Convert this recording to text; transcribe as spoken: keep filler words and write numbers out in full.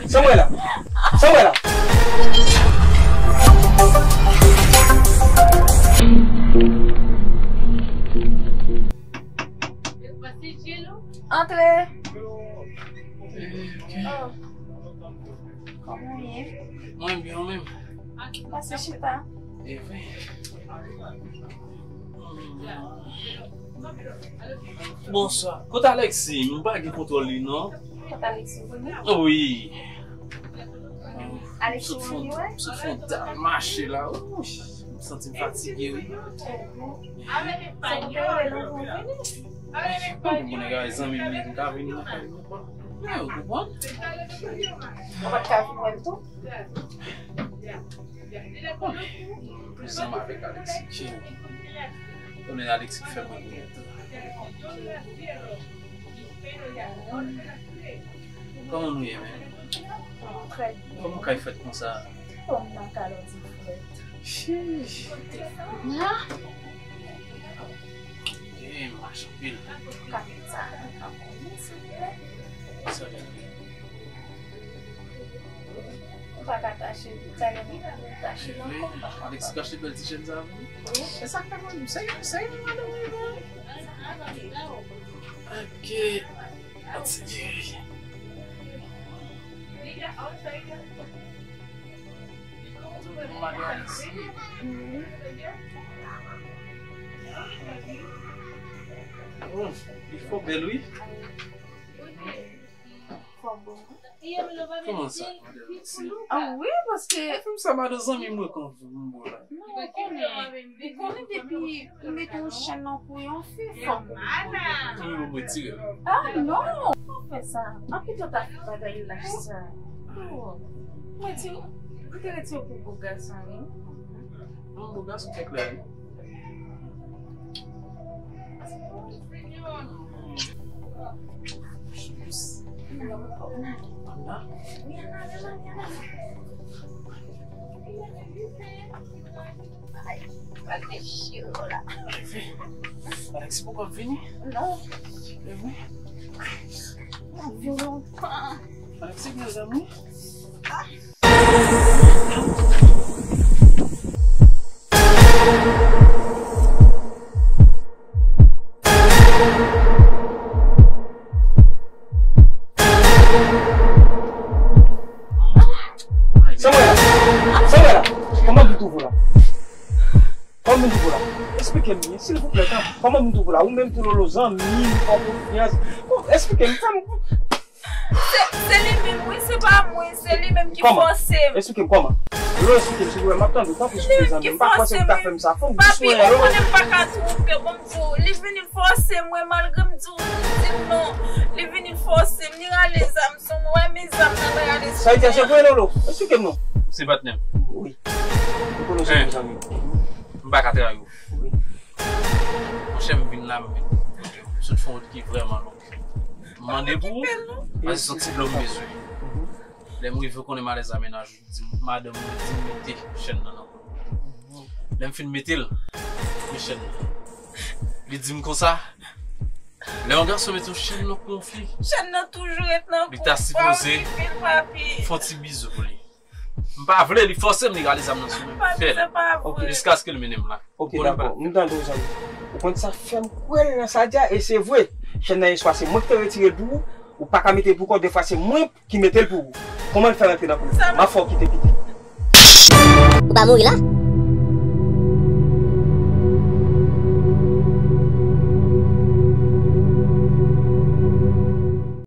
Sa m wè la? Sa m wè la? Antre. Oh. Kòman w ye? Mwen byen, ou menm? Pase chita. Evre. Bonswa. Kote Alexis? M pa gen kontwòl li, non. Kote Alexis, ou konnen? Wi. Alexis, ou konnen, wè? M sot fè yon dal mache la. Ouch, m santi m fatige, wi. Sa w te rele l anvan w vini? Bon, bon, nèg a zanmi m, m ka vin nan kay li. Mwen, ou konprann? Ou pa t ka vin wè l tou? Bon, m plis zanmi avèk Alexis ke konnen Alexis k fè mwen konnen tou. Kòman nou ye menm? Trè byen. Kòman kay fèt konsa? Kòm nan kay ou di frèt. Chiche. E, m mache anpil. Kapita, kapon, silvouplè. Sa vle di? Ou pa ka tache, talè mwen tache nan kò. Alex kache bèl ti chèn sa pou ou. E sa k fè mwen, se, se yon madanm li bon. Ok. Pati diri. Madanm Alex. Oh, li fò bèl, wi. Fò bon. Kòman sa, madanm? Ah wi, paske. Fè m sa, madanm, zanmi mwen konn m bon la. Non, ou konnen. Ou konnen depi ou mete yon chèn nan kou yon fi, fò bon. Ou menm ou retire l. Ah non, pa fè sa. Anpito ta fè bagay lach sa. Oh. Mwen ti, ou te retire pou bo gason, wi. Non, bo gason kèk lè, wi. Alexis poko ap vini? Non. E wi. L ap vin lontan. Alexis gen zanmi? Sa w wè la? Sa w wè la? Kòman m vin twouve w la? Kòman m vin twouve w la? Eksplike m byen, silvouplè, tan. Kòman m vin twouve w la? Ou menm tou Lolo, zanmi m, fè w konfyans. Bon, eksplike m, fè m. Se, se li menm, wi, se pa mwen, se li menm ki fòse m. Kòman? Eksplike m kòman? Lolo, eksplike m, silvouplè, m ap tande w, tanpri, souple, zanmi m. M pa panse ou ta fè m sa. Fò m jis wè, Lolo. Papi, ou konnen m pa ka twonpe, bon, m di w, li vin, li fòse mwen, malgre m di w, di m non. Li vin, li fòse m, li rale zam sou mwen, wè, men zam nan, li rale sou mwen. Sa vle di se vre, Lolo? Eksplike m non. Se patnè m. Wi. Ou konnen se yon zanmi. M pa ka trayi w. Wi. Monchè, m vin la, m vin. M sot fè yon wout ki vrèman long. M mande pou ou, paske se yon ti blo m bezwen. Lè m rive, ou konnen malèz a mennaj ou, di m, madanm mwen di m mete chèn nan nan kou. Lè m fin mete l, men chèn nan. Li di m konsa, lè yon gason mete yon chèn nan kou yon fi, chèn nan toujou ret nan kou. Li ta sipoze fè yon ti bizou pou li. M pa vle, li fòse m, li rale zam nan sou mwen, m fè l. Papi, se pa vre. Jiskaske l mennen m la. Ok, dakò. M tande w, zanmi. Ou konn sa fè m kwè nan sa Dja, e se vre. Chèn nan yèswa, se mwen ki te retire l pou ou. Ou pa ka mete l pou kò, defwa se mwen ki mete l pou ou. Kòman l fè rantre nan kou? M ap fè w kite piti. Ou pa mouri la?